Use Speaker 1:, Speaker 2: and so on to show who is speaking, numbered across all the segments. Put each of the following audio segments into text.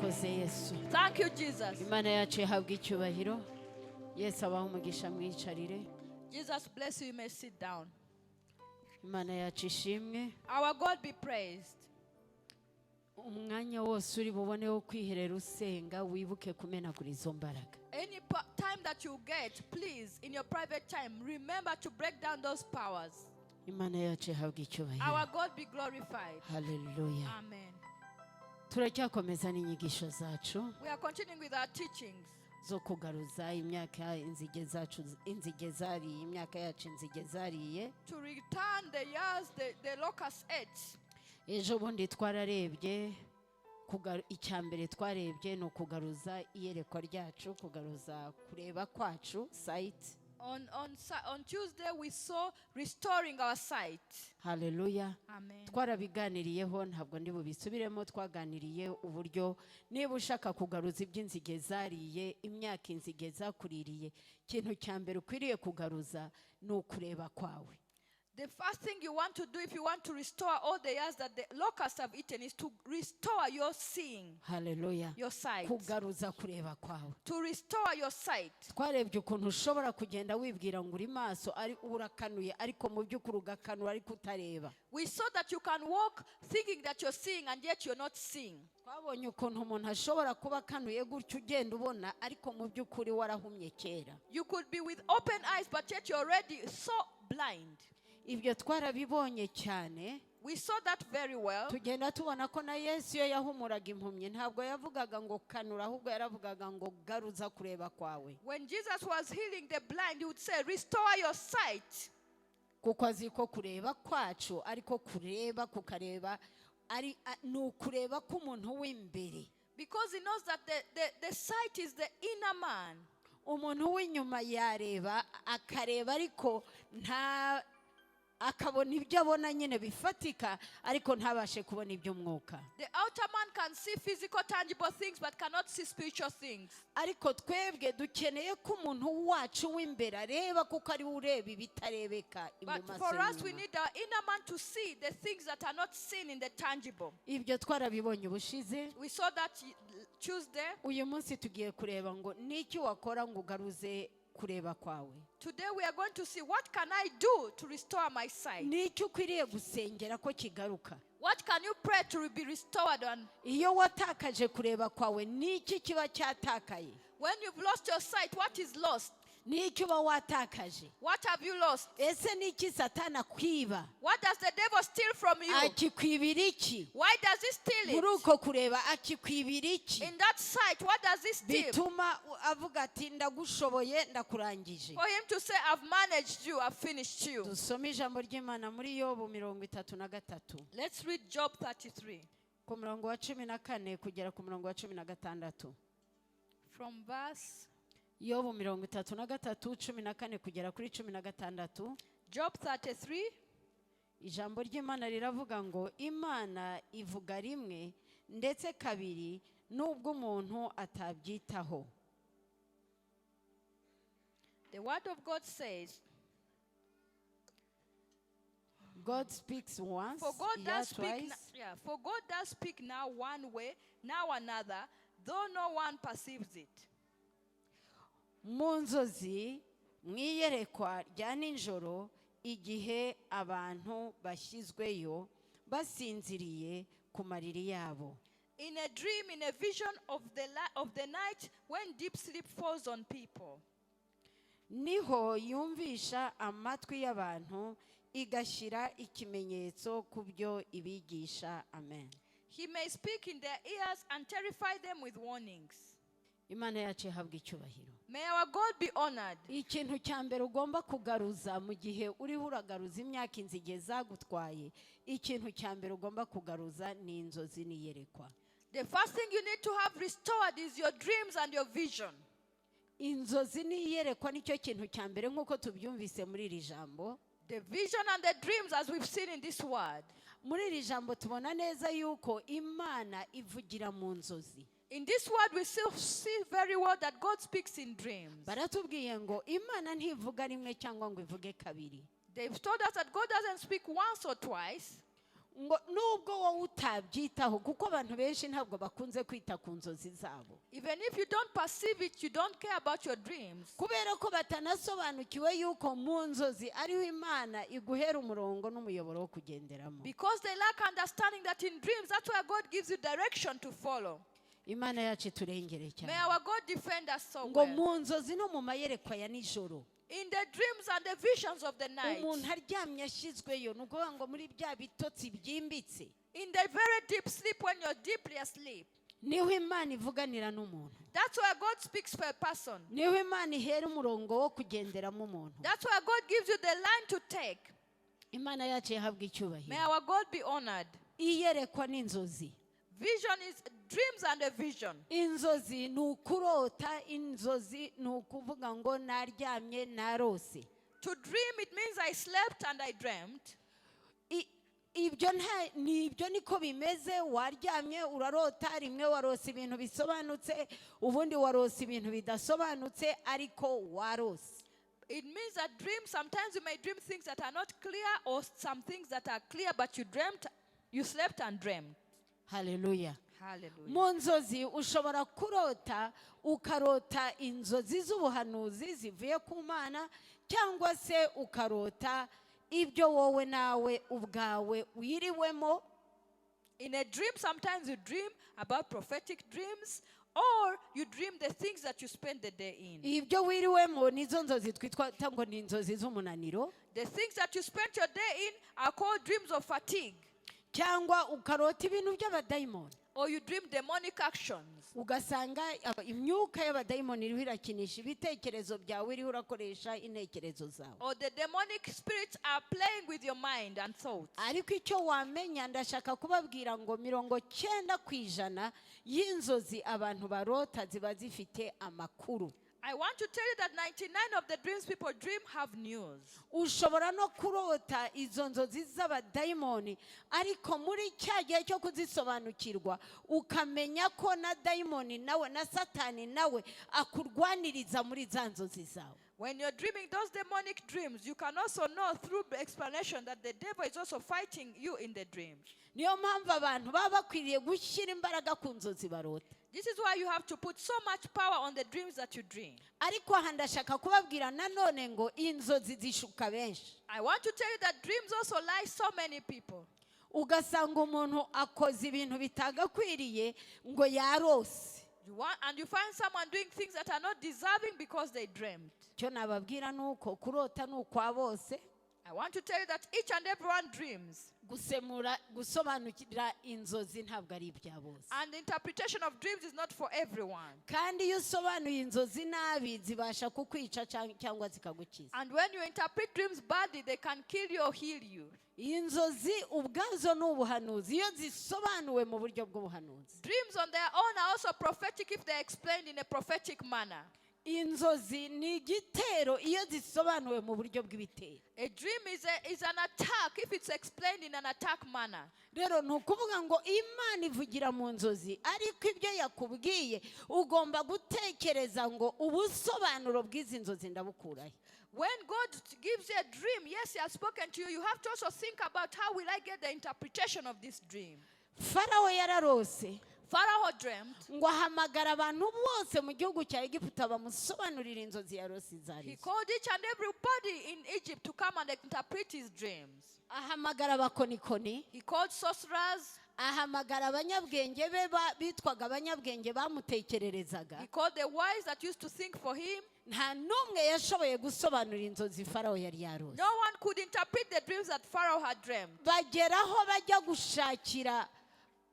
Speaker 1: Urakoze Yesu.
Speaker 2: Thank you, Jesus.
Speaker 1: Imana yacu ihabwa icyubahiro. Yesu abahe umugisha, mwicarire.
Speaker 2: Jesus bless you. You may sit down.
Speaker 1: Imana yacu ishimwe.
Speaker 2: Our God be praised.
Speaker 1: Umwanya wose uri bubone wo kwiherera usenga, wibuke kumenagura izo mbaraga.
Speaker 2: Any time that you get, please, in your private time, remember to break down those powers.
Speaker 1: Imana yacu ihabwa icyubahiro.
Speaker 2: Our God be glorified.
Speaker 1: Haleluya.
Speaker 2: Amen.
Speaker 1: Turacyakomeza n'inyigisho zacu
Speaker 2: We are continuing with our teachings
Speaker 1: zo kugaruza imyaka inzige zacu, inzige zariye, imyaka yacu inzige zariye.
Speaker 2: To return the years the locusts ate.
Speaker 1: Ejo bundi twararebye icya mbere twarebye ni ukugaruza iyerekwa ryacu, kugaruza kureba kwacu, sight.
Speaker 2: On Tuesday, we saw restoring our sight.
Speaker 1: Haleluya.
Speaker 2: Amen.
Speaker 1: Twarabiganiriyeho, ntabwo ndi bubisubiremo. Twaganiriye uburyo niba ushaka kugaruza iby'inzige zariye, imyaka inzige zakuririye, ikintu cya mbere ukwiriye kugaruza ni ukureba kwawe.
Speaker 2: The first thing you want to do if you want to restore all the years that the locusts have eaten is to restore your seeing,
Speaker 1: Haleluya.
Speaker 2: Your sight.
Speaker 1: Kugaruza kureba kwawe.
Speaker 2: To restore your sight.
Speaker 1: Twarebye ukuntu ushobora kugenda wibwira ngo uri maso, ari urakanuye, ariko mu by'ukuri ugakanura ariko utareba.
Speaker 2: We saw that you can walk thinking that you're seeing and yet you're not seeing.
Speaker 1: Twabonye ukuntu umuntu ashobora kuba akanuye gutyo, ugenda ubona, ariko mu by'ukuri warahumye kera.
Speaker 2: You could be with open eyes, but yet you're already so blind.
Speaker 1: Ibyo twarabibonye cyane.
Speaker 2: We saw that very well.
Speaker 1: Tugenda tubona ko na Yesu iyo yahumuraga impumyi, ntabwo yavugaga ngo kanura, ahubwo yaravugaga ngo garuza kureba kwawe.
Speaker 2: When Jesus was healing the blind, he would say, "Restore your sight."
Speaker 1: Kuko azi ko kureba kwacu ariko kureba kukareba ari ni ukureba k'umuntu w'imbere.
Speaker 2: Because he knows that the sight is the inner man.
Speaker 1: Umuntu w'inyuma yareba, akareba, ariko nta akabona ibyo abona nyine bifatika, ariko ntabashe kubona iby'umwuka.
Speaker 2: The outer man can see physical, tangible things, but cannot see spiritual things.
Speaker 1: Ariko twebwe dukeneye ko umuntu wacu w'imbere areba, kuko ari we ureba ibitarebeka mu
Speaker 2: But
Speaker 1: maso
Speaker 2: for us, we
Speaker 1: y'inyuma.
Speaker 2: Need our inner man to see the things that are not seen in the tangible.
Speaker 1: Ibyo twarabibonye ubushize.
Speaker 2: We saw that Tuesday.
Speaker 1: Uyu munsi tugiye kureba ngo n'iki wakora ngo ugaruze kureba kwawe.
Speaker 2: Today we are going to see what can I do to restore my sight?
Speaker 1: N'icyo ukwiriye gusengera ko kigaruka.
Speaker 2: What can you pray to be restored on?
Speaker 1: Iyo watakaje kureba kwawe, n'iki kiba cyatakaye?
Speaker 2: When you've lost your sight, what is lost?
Speaker 1: N'icyo uba watakaje?
Speaker 2: What have you lost?
Speaker 1: Ese n'iki Satani akwiba?
Speaker 2: What does the devil steal from you?
Speaker 1: Akikwibira iki?
Speaker 2: Why does he steal
Speaker 1: Muri
Speaker 2: it?
Speaker 1: uko kureba akikwibira iki?
Speaker 2: In that sight, what does he steal?
Speaker 1: Bituma avuga ati ndagushoboye, ndakurangije.
Speaker 2: For him to say, "I've managed you, I've finished you."
Speaker 1: Dusome ijambo ry'Imana muri Yobu 33.
Speaker 2: Let's read Job 33
Speaker 1: Ku murongo wa 14 kugera ku murongo wa 16.
Speaker 2: From verse
Speaker 1: Yobu 33, 14 kugera kuri 16.
Speaker 2: Job 33.
Speaker 1: Ijambo ry'Imana riravuga ngo Imana ivuga rimwe ndetse kabiri, nubwo umuntu atabyitaho.
Speaker 2: The word of God says,
Speaker 1: God speaks once,
Speaker 2: For God
Speaker 1: yeah,
Speaker 2: does speak,
Speaker 1: twice.
Speaker 2: Yeah, for God does speak now one way, now another, though no one perceives it.
Speaker 1: Mu nzozi, mu iyerekwa rya nijoro, igihe abantu bashyizweyo basinziriye ku mariri yabo.
Speaker 2: In a dream, in a vision of the night, when deep sleep falls on people,
Speaker 1: Niho yumvisha amatwi y'abantu, igashyira ikimenyetso ku byo ibigisha. Amen.
Speaker 2: He may speak in their ears and terrify them with warnings.
Speaker 1: Imana yacu ihabwa icyubahiro.
Speaker 2: May our God be honored.
Speaker 1: Ikintu cya mbere ugomba kugaruza mu gihe uriho uragaruza imyaka inzige zagutwaye, ikintu cya mbere ugomba kugaruza ni inzozi n'iyerekwa.
Speaker 2: The first thing you need to have restored is your dreams and your vision.
Speaker 1: Inzozi n'iyerekwa nicyo kintu cya mbere, nk'uko tubyumvise muri iri jambo.
Speaker 2: The vision and the dreams, as we've seen in this word.
Speaker 1: Muri iri jambo tubona neza yuko Imana ivugira mu nzozi.
Speaker 2: In this word, we still see very well that God speaks in dreams.
Speaker 1: Baratubwiye ngo Imana ntivuga rimwe cyangwa ngo ivuge kabiri.
Speaker 2: They've told us that God doesn't speak once or twice.
Speaker 1: Ngo nubwo wowe utabyitaho, kuko abantu benshi ntabwo bakunze kwita ku nzozi zabo,
Speaker 2: Even if you don't perceive it, you don't care about your dreams.
Speaker 1: Kubera ko batanasobanukiwe yuko mu nzozi ariho Imana iguhera umurongo n'umuyoboro wo kugenderamo.
Speaker 2: Because they lack understanding that in dreams, that's where God gives you direction to follow.
Speaker 1: Imana yacu iturengere
Speaker 2: May
Speaker 1: cyane.
Speaker 2: Our God defend us so
Speaker 1: Ngo
Speaker 2: well.
Speaker 1: mu nzozi no mu mayerekwa ya nijoro,
Speaker 2: In the dreams and the visions of the night,
Speaker 1: umuntu aryamye ashyizweyo, ni ukuvuga ngo muri bya bitotsi byimbitse,
Speaker 2: in the very deep sleep when you're deeply asleep,
Speaker 1: niho Imana ivuganira n'umuntu,
Speaker 2: that's where God speaks for a person.
Speaker 1: Niho Imana ihera umurongo wo kugenderamo umuntu.
Speaker 2: That's where God gives you the line to take.
Speaker 1: Imana yacu ihabwa
Speaker 2: May
Speaker 1: icyubahiro.
Speaker 2: Our God be honored.
Speaker 1: Iyerekwa n'inzozi.
Speaker 2: Vision is dreams and a vision.
Speaker 1: Inzozi ni ukurota, inzozi ni ukuvuga ngo naryamye narose.
Speaker 2: To dream, it means I slept and I dreamt.
Speaker 1: Ibyo nta ni ibyo, niko bimeze. Waryamye urarota, rimwe warose ibintu bisobanutse, ubundi warose ibintu bidasobanutse, ariko warose.
Speaker 2: It means that dreams, sometimes you may dream things that are not clear or some things that are clear, but you dreamt, you slept and dreamt.
Speaker 1: Haleluya.
Speaker 2: Hallelujah.
Speaker 1: Mu nzozi ushobora kurota, ukarota inzozi z'ubuhanuzi zivuye ku Mana, cyangwa se ukarota ibyo wowe nawe ubwawe wiriwemo.
Speaker 2: In a dream, sometimes you dream about prophetic dreams or you dream the things that you spend the day in.
Speaker 1: Ibyo wiriwemo nizo nzozi twitwa ngo ni inzozi z'umunaniro.
Speaker 2: The things that you spent your day in are called dreams of fatigue.
Speaker 1: Cyangwa ukarota ibintu by'abadayimoni.
Speaker 2: Or you dream demonic actions.
Speaker 1: Ugasanga imyuka y'abadayimoni iriho irakinisha ibitekerezo byawe, iriho urakoresha intekerezo zawe.
Speaker 2: Or the demonic spirits are playing with your mind and thoughts.
Speaker 1: Ariko icyo wamenya, ndashaka kubabwira ngo 90% y'inzozi abantu barota ziba zifite amakuru.
Speaker 2: I want to tell you that 99 of the dreams people dream have news.
Speaker 1: Ushobora no kurota izo nzozi z'abadayimoni, ariko muri cya gihe cyo kuzisobanukirwa ukamenya ko na dayimoni nawe na Satani nawe akurwaniriza muri za nzozi zawe.
Speaker 2: When you're dreaming those demonic dreams, you can also know through explanation that the devil is also fighting you in the dream.
Speaker 1: Niyo mpamvu abantu baba bakwiriye gushyira imbaraga ku nzozi barota.
Speaker 2: This is why you have to put so much power on the dreams that you dream.
Speaker 1: Ariko aha ndashaka kubabwira nanone ngo inzozi zishuka benshi.
Speaker 2: I want to tell you that dreams also lie so many people.
Speaker 1: Ugasanga umuntu akoze ibintu bitagakwiriye ngo yarose.
Speaker 2: And you find someone doing things that are not deserving because they dreamt.
Speaker 1: Icyo nababwira ni uko kurota ni ukwa bose.
Speaker 2: I want to tell you that each and everyone dreams.
Speaker 1: Gusemura, gusobanukira inzozi ntabwo ari ibya bose.
Speaker 2: And the interpretation of dreams is not for everyone.
Speaker 1: Kandi iyo usobanuye inzozi nabi zibasha kukwica cyangwa zikagukiza.
Speaker 2: And when you interpret dreams badly, they can kill you or heal you.
Speaker 1: Inzozi ubwazo ni ubuhanuzi iyo zisobanuwe mu buryo bw'ubuhanuzi.
Speaker 2: Dreams on their own are also prophetic if they're explained in a prophetic manner.
Speaker 1: Inzozi ni igitero iyo zisobanuwe mu buryo bw'ibitero.
Speaker 2: A dream is an attack if it's explained in an attack manner.
Speaker 1: Rero ni ukuvuga ngo Imana ivugira mu nzozi, ariko ibyo yakubwiye ugomba gutekereza ngo ubusobanuro bw'izi nzozi ndabukurahe?
Speaker 2: When God gives you a dream, yes, He has spoken to you. You have to also think about, how will I get the interpretation of this dream?
Speaker 1: Farawo yararose.
Speaker 2: Pharaoh dreamt.
Speaker 1: Ngo ahamagara abantu bose mu gihugu cya Egiputa bamusobanurira inzozi yarose izo
Speaker 2: He
Speaker 1: arizo.
Speaker 2: Called each and everybody in Egypt to come and interpret his dreams.
Speaker 1: Ahamagara abakonikoni.
Speaker 2: He called sorcerers.
Speaker 1: Ahamagara abanyabwenge be bitwaga abanyabwenge bamutekererezaga.
Speaker 2: He called the wise that used to think for him.
Speaker 1: Nta n'umwe yashoboye gusobanura inzozi Farawo yari yarose.
Speaker 2: No one could interpret the dreams that Pharaoh had dreamt.
Speaker 1: Bageraho bajya gushakira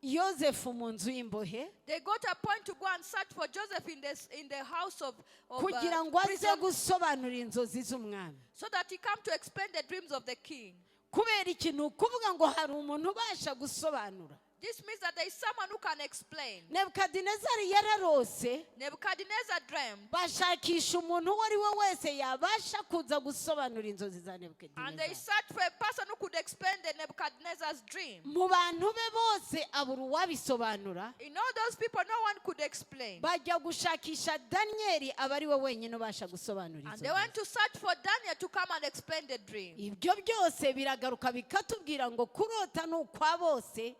Speaker 1: Yosefu mu nzu y'imbohe
Speaker 2: They got a point to go and search for Joseph in the house of
Speaker 1: kugira ngo aze
Speaker 2: prison
Speaker 1: gusobanura inzozi z'umwami.
Speaker 2: So that he come to explain the dreams of the king.
Speaker 1: Kubera ikintu ukuvuga ngo hari umuntu ubasha gusobanura.
Speaker 2: This means that there is someone who can explain.
Speaker 1: Nebukadinezari yararose.
Speaker 2: Nebuchadnezzar dreamed,
Speaker 1: Bashakisha umuntu uwo ari we wese yabasha kuza gusobanura inzozi za
Speaker 2: and they
Speaker 1: Nebukadinezari.
Speaker 2: Searched for a person who could explain the Nebuchadnezzar's dream.
Speaker 1: Mu bantu be bose abura uwabisobanura.
Speaker 2: In all those people, no one could explain.
Speaker 1: Bajya gushakisha Daniyeli aba ari we wenyine ubasha gusobanura
Speaker 2: And
Speaker 1: izo
Speaker 2: they went
Speaker 1: nzozi.
Speaker 2: To search for Daniel to come and explain the dream.
Speaker 1: Ibyo byose biragaruka bikatubwira ngo kurota ni ukwa bose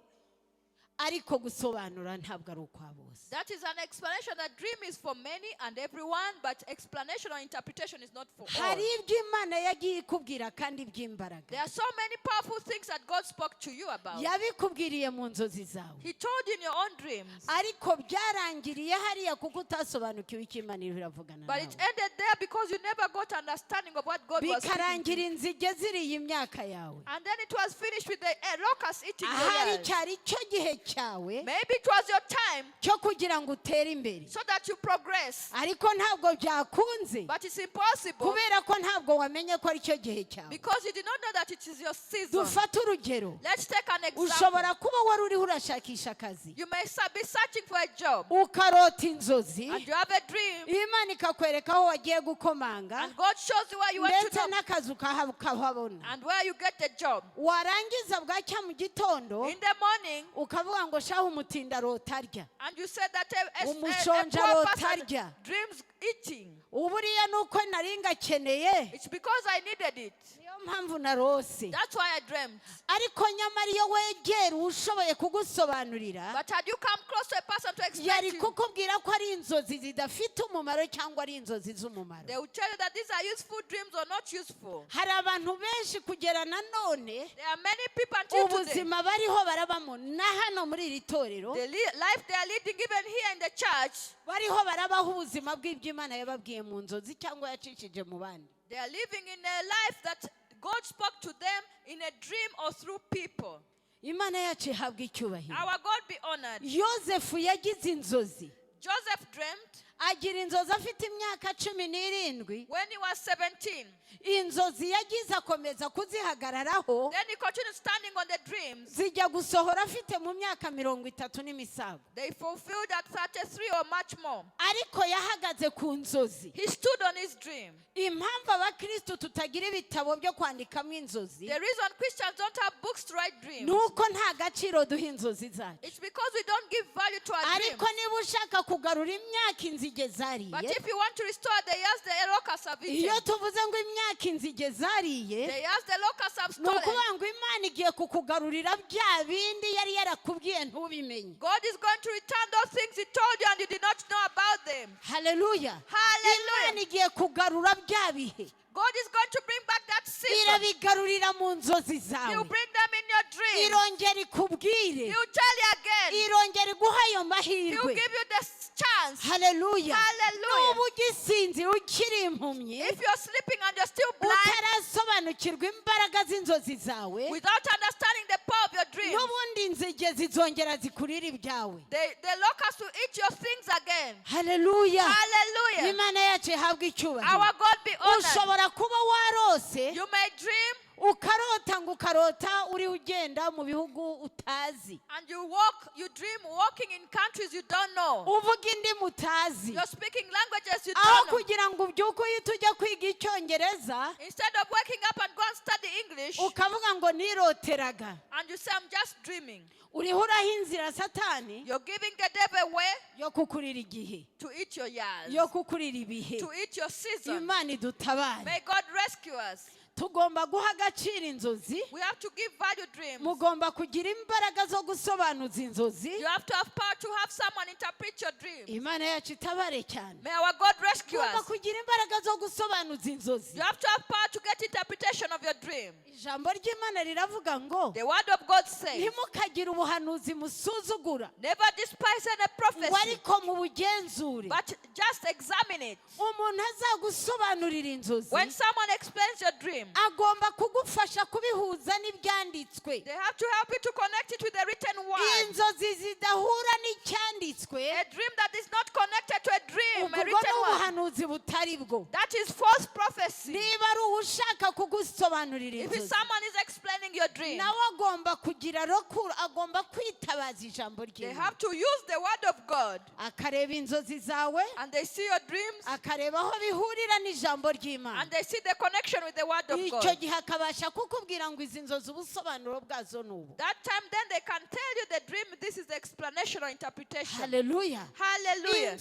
Speaker 1: ariko gusobanura ntabwo ari ukwa bose.
Speaker 2: That is an explanation that dream is for many and everyone, but explanation or interpretation is not for all.
Speaker 1: Hari ibyo Imana yagiye ikubwira kandi by'imbaraga.
Speaker 2: There are so many powerful things that God spoke to you about.
Speaker 1: Yabikubwiriye mu nzozi zawe.
Speaker 2: He told you in your own dreams.
Speaker 1: Ariko byarangiriye hariya kuko utasobanukiwe icyo Imana iriho iravugana
Speaker 2: But it
Speaker 1: nawe.
Speaker 2: Ended there because you never got understanding of what God was speaking to
Speaker 1: Bikarangira
Speaker 2: you.
Speaker 1: inzige ziriye imyaka yawe.
Speaker 2: And then it was finished with the locusts eating your
Speaker 1: Ahari
Speaker 2: years.
Speaker 1: cyari cyo gihe cyawe
Speaker 2: Maybe it was your time
Speaker 1: cyo kugira ngo utere imbere.
Speaker 2: So that you progress.
Speaker 1: Ariko ntabwo byakunze
Speaker 2: But it's impossible
Speaker 1: kubera ko ntabwo wamenye ko ari cyo gihe cyawe.
Speaker 2: Because you did not know that it is your season.
Speaker 1: Dufate urugero.
Speaker 2: Let's take an example.
Speaker 1: Ushobora kuba wari uriho urashakisha akazi.
Speaker 2: You may be searching for a job
Speaker 1: Ukarota inzozi.
Speaker 2: And you have a dream,
Speaker 1: Imana ikakwereka aho wagiye gukomanga.
Speaker 2: And God shows you where you want to
Speaker 1: Ndetse
Speaker 2: knock
Speaker 1: n'akazi ukahabona.
Speaker 2: And where you get the job.
Speaker 1: Warangiza bwacya mu gitondo
Speaker 2: In the morning,
Speaker 1: ukavuga ngo shaho umutindi arota arya.
Speaker 2: And you said that a
Speaker 1: Umushonji
Speaker 2: poor
Speaker 1: arota
Speaker 2: person
Speaker 1: arya.
Speaker 2: Dreams eating.
Speaker 1: Uburiya ni uko nari ngakeneye.
Speaker 2: It's because I needed it.
Speaker 1: Niyo mpamvu narose.
Speaker 2: That's why I dreamt.
Speaker 1: Ariko nyamara iyo wegera ushoboye kugusobanurira
Speaker 2: But had you come close to a person to explain
Speaker 1: yari
Speaker 2: to you,
Speaker 1: kukubwira ko ari inzozi zidafite umumaro cyangwa ari inzozi z'umumaro.
Speaker 2: They will tell you that these are useful dreams or not useful.
Speaker 1: Hari abantu benshi kugera na none
Speaker 2: There are many people until today.
Speaker 1: Ubuzima bariho barabamo na hano muri iri torero
Speaker 2: The life they are leading, even here in the church,
Speaker 1: bariho barabaho ubuzima bw'ibyo Imana yababwiye mu nzozi cyangwa yacishije mu bandi.
Speaker 2: They are living in a life that God spoke to them in a dream or through people.
Speaker 1: Imana yacu ihabwa icyubahiro.
Speaker 2: Our God be honored.
Speaker 1: Yosefu yagize inzozi.
Speaker 2: Joseph dreamt
Speaker 1: Agira inzozi afite imyaka cumi n'irindwi.
Speaker 2: When he was 17.
Speaker 1: Inzozi yagize akomeza kuzihagararaho.
Speaker 2: Then he continued standing on the dreams.
Speaker 1: Zijya gusohora afite mu myaka mirongo itatu n'imisago.
Speaker 2: They fulfilled at 33 or much more.
Speaker 1: Ariko yahagaze ku nzozi.
Speaker 2: He stood on his dream.
Speaker 1: Impamvu abakristu tutagira ibitabo byo kwandikamo inzozi
Speaker 2: The reason Christians don't have books to write dreams,
Speaker 1: ni uko nta gaciro duha inzozi zacu.
Speaker 2: It's because we don't give value to our dreams.
Speaker 1: Ariko niba ushaka kugarura imyaka inzige zariye
Speaker 2: But if you want to restore the years the locusts have eaten,
Speaker 1: iyo tuvuze ngo imyaka inzige zariye
Speaker 2: the years the locusts have
Speaker 1: ni
Speaker 2: stolen,
Speaker 1: ukuvuga ngo Imana igiye kukugarurira bya bindi yari yarakubwiye ntubimenye.
Speaker 2: God is going to return those things He told you and you did not know about them.
Speaker 1: Haleluya.
Speaker 2: Hallelujah.
Speaker 1: Imana igiye kugarura bya bihe.
Speaker 2: God is going to bring back that season.
Speaker 1: Irabigarurira mu nzozi
Speaker 2: He
Speaker 1: zawe.
Speaker 2: will bring them in your dream.
Speaker 1: Irongera ikubwire.
Speaker 2: He will tell you again.
Speaker 1: Irongera iguha ayo
Speaker 2: He will
Speaker 1: mahirwe.
Speaker 2: Give you the chance.
Speaker 1: Haleluya.
Speaker 2: Hallelujah.
Speaker 1: Nuba ugisinzira ukiri impumyi
Speaker 2: If you're sleeping and you're still blind,
Speaker 1: utarasobanukirwa imbaraga z'inzozi zawe
Speaker 2: without understanding the power of your dreams,
Speaker 1: n'ubundi inzige zizongera zikurira ibyawe.
Speaker 2: the locusts will eat your things again.
Speaker 1: Haleluya.
Speaker 2: Hallelujah.
Speaker 1: Imana yacu ihabwe icyubahiro.
Speaker 2: Our God be honored.
Speaker 1: Ushobora kuba warose
Speaker 2: You may dream
Speaker 1: ukarota ngo ukarota uri ugenda mu bihugu utazi
Speaker 2: and you walk, you dream walking in countries you don't know.
Speaker 1: uvuga indimi utazi.
Speaker 2: You're speaking languages you
Speaker 1: Aho
Speaker 2: don't know.
Speaker 1: kugira ngo ubyuke uhite ujya kwiga icyongereza
Speaker 2: Instead of waking up and go and study English,
Speaker 1: ukavuga ngo niroteraga.
Speaker 2: And you say, "I'm just dreaming."
Speaker 1: Uriho uraha inzira satani
Speaker 2: You're giving the devil away
Speaker 1: yo kukurira igihe
Speaker 2: to eat your years,
Speaker 1: yo kukurira ibihe.
Speaker 2: To eat your season.
Speaker 1: Imana idutabare.
Speaker 2: May God rescue us.
Speaker 1: Tugomba guha agaciro inzozi.
Speaker 2: We have to give value dreams.
Speaker 1: Mugomba kugira imbaraga zo gusobanuza inzozi.
Speaker 2: You have to have power to have someone interpret your dream.
Speaker 1: Imana yacu itabare cyane.
Speaker 2: May our God rescue
Speaker 1: Ugomba
Speaker 2: us.
Speaker 1: Kugira imbaraga zo gusobanuza inzozi.
Speaker 2: You have to have power to get interpretation of your dream.
Speaker 1: Ijambo ry'Imana riravuga ngo
Speaker 2: The word of God says,
Speaker 1: ntimukagire ubuhanuzi musuzugura
Speaker 2: never despise any
Speaker 1: ngo
Speaker 2: prophecy,
Speaker 1: ariko mubugenzure.
Speaker 2: But just examine it.
Speaker 1: Umuntu azagusobanurira inzozi
Speaker 2: When someone explains your dream,
Speaker 1: agomba kugufasha kubihuza n'ibyanditswe.
Speaker 2: They have to help you to connect it with the written word.
Speaker 1: Inzozi zidahura n'icyanditswe
Speaker 2: A dream that is not connected to a dream,
Speaker 1: ubwo
Speaker 2: a
Speaker 1: ni
Speaker 2: written word,
Speaker 1: ubuhanuzi butari bwo.
Speaker 2: That is false prophecy.
Speaker 1: Niba ari uwushaka kugusobanurira
Speaker 2: If
Speaker 1: inzozi
Speaker 2: someone is explaining explaining your dream,
Speaker 1: nawe agomba kugira rokuru, agomba kwitabaza ijambo
Speaker 2: they
Speaker 1: ry'Imana,
Speaker 2: have to use the word of God.
Speaker 1: Akareba inzozi zawe,
Speaker 2: And they see your dreams
Speaker 1: akareba aho bihurira n'ijambo ry'Imana.
Speaker 2: And they see the connection with the word of
Speaker 1: Icyo
Speaker 2: God.
Speaker 1: Gihe akabasha kukubwira ngo izi nzozi ubusobanuro bwazo ni ubu.
Speaker 2: That time, then they can tell you the dream. This is the explanation or interpretation.
Speaker 1: Haleluya.
Speaker 2: Hallelujah.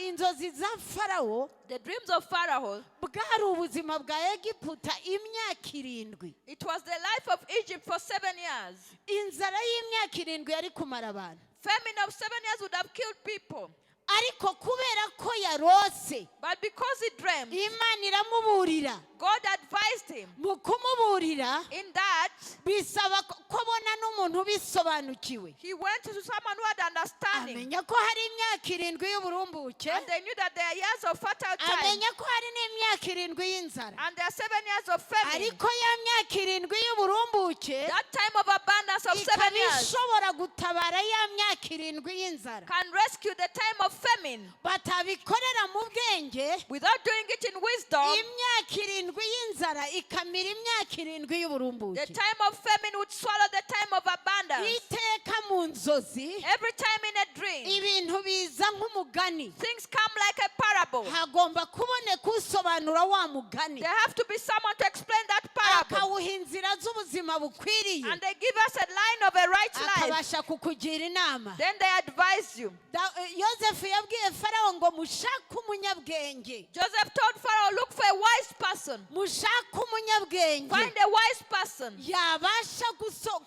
Speaker 1: Inzozi za Farawo,
Speaker 2: The dreams of Pharaoh,
Speaker 1: bwari ubuzima bwa Egiputa imyaka 7.
Speaker 2: It was the life of Egypt for 7 years.
Speaker 1: Inzara y'imyaka 7 yari kumara abantu.
Speaker 2: Famine of 7 years would have killed people.
Speaker 1: Ariko kubera ko yarose,
Speaker 2: But because he dreamed,
Speaker 1: Imana iramuburira.
Speaker 2: God advised him.
Speaker 1: Mu kumuburira,
Speaker 2: In that,
Speaker 1: bisaba ko abona n'umuntu ubisobanukiwe,
Speaker 2: he went to someone who had understanding.
Speaker 1: amenya ko hari imyaka 7 y'uburumbuke,
Speaker 2: And they knew that there are years of fertile time.
Speaker 1: Amenya ko hari n'imyaka 7 y'inzara.
Speaker 2: And there are 7 years of famine.
Speaker 1: Ariko ya myaka 7 y'uburumbuke
Speaker 2: That time of abundance of
Speaker 1: ikaba
Speaker 2: 7 years
Speaker 1: ishobora gutabara ya myaka 7 y'inzara.
Speaker 2: Can rescue the time of famine.
Speaker 1: Batabikorera mu bwenge,
Speaker 2: Without doing it in wisdom,
Speaker 1: imyaka 7 y'inzara ikamira imyaka 7 y'uburumbuke.
Speaker 2: The time of famine would swallow the time of abundance.
Speaker 1: Iteka mu nzozi,
Speaker 2: Every time in a dream,
Speaker 1: ibintu biza nk'umugani.
Speaker 2: Things come like a parable.
Speaker 1: Hagomba kuboneka usobanura wa mugani,
Speaker 2: There have to be someone to explain that parable.
Speaker 1: Akawuha inzira z'ubuzima bukwiriye,
Speaker 2: And they give us a line of a right life.
Speaker 1: Akabasha kukugira inama.
Speaker 2: Then they advise you.
Speaker 1: Yosefu yabwiye Farawo ngo mushake umunyabwenge.
Speaker 2: Joseph told Pharaoh, "Look for a wise person."
Speaker 1: Mushake umunyabwenge
Speaker 2: Find a wise person
Speaker 1: yabasha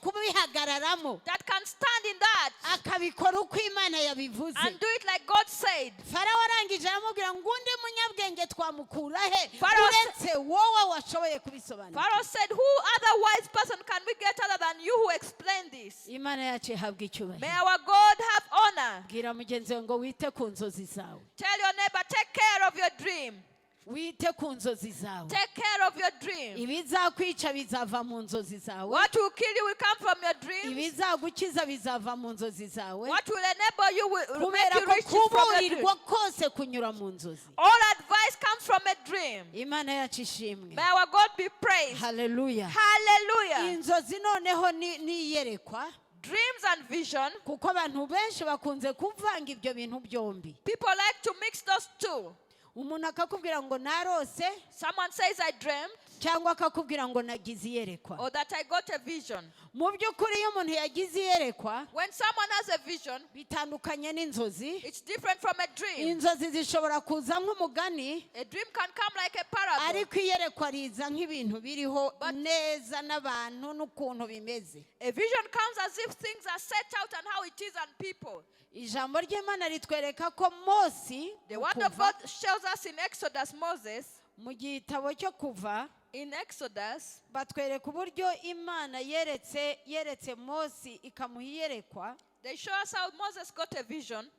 Speaker 1: kubihagararamo,
Speaker 2: that can stand in that
Speaker 1: akabikora uko Imana yabivuze.
Speaker 2: And do it like God said.
Speaker 1: Farawo arangije aramubwira ngo undi munyabwenge twamukura he uretse wowe washoboye kubisobanura?
Speaker 2: Pharaoh said, "Who other wise person can we get other than you who explain this?"
Speaker 1: Imana yacu ihabwa icyubahiro.
Speaker 2: May our God have honor.
Speaker 1: Bwira mugenzi wawe ngo wite ku nzozi zawe.
Speaker 2: Tell your neighbor, "Take care of your dream."
Speaker 1: Wite ku nzozi zawe.
Speaker 2: Take care of your dream.
Speaker 1: Ibizakwica bizava mu nzozi zawe.
Speaker 2: What will kill you will come from your dreams.
Speaker 1: Ibizagukiza bizava mu nzozi zawe.
Speaker 2: What will enable you will make
Speaker 1: Kubera
Speaker 2: you
Speaker 1: ko
Speaker 2: rich is from your dream.
Speaker 1: kuburirwa kose kunyura mu nzozi.
Speaker 2: All advice comes from a dream.
Speaker 1: Imana yacu ishimwe.
Speaker 2: May our God be praised.
Speaker 1: Haleluya.
Speaker 2: Hallelujah.
Speaker 1: Inzozi noneho ni iyerekwa,
Speaker 2: Dreams and vision.
Speaker 1: Kuko abantu benshi bakunze kuvanga ibyo bintu byombi.
Speaker 2: People like to mix those two.
Speaker 1: Umuntu akakubwira ngo narose,
Speaker 2: Someone says, "I dreamt,"
Speaker 1: cyangwa akakubwira ngo nagize iyerekwa.
Speaker 2: Or that "I got a vision."
Speaker 1: Mu by'ukuri iyo umuntu yagize iyerekwa,
Speaker 2: When someone has a vision,
Speaker 1: bitandukanye n'inzozi.
Speaker 2: It's different from a dream.
Speaker 1: Inzozi zishobora kuza nk'umugani,
Speaker 2: A dream can come like a parable.
Speaker 1: Ariko iyerekwa riza nk'ibintu biriho neza n'abantu n'ukuntu bimeze.
Speaker 2: A vision comes as if things are set out and how it is and people.
Speaker 1: Ijambo ry'Imana ritwereka ko Mose,
Speaker 2: The word of God shows us in Exodus, Moses,
Speaker 1: mu gitabo cyo Kuva,
Speaker 2: in Exodus,
Speaker 1: batwereka uburyo Imana yeretse Mose ikamuha iyerekwa,
Speaker 2: they show us how Moses got a vision.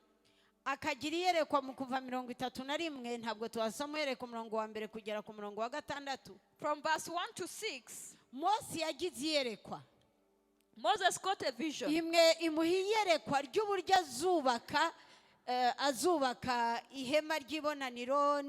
Speaker 1: Akagira iyerekwa mu Kuva 31. Ntabwo tuhasoma uhereye ku murongo wa mbere kugera ku murongo wa gatandatu.
Speaker 2: From verse 1 to 6,
Speaker 1: Mose yagize iyerekwa.
Speaker 2: Moses got a vision.
Speaker 1: Imwe imuha iyerekwa ry'uburyo azubaka ihema ry'ibonaniro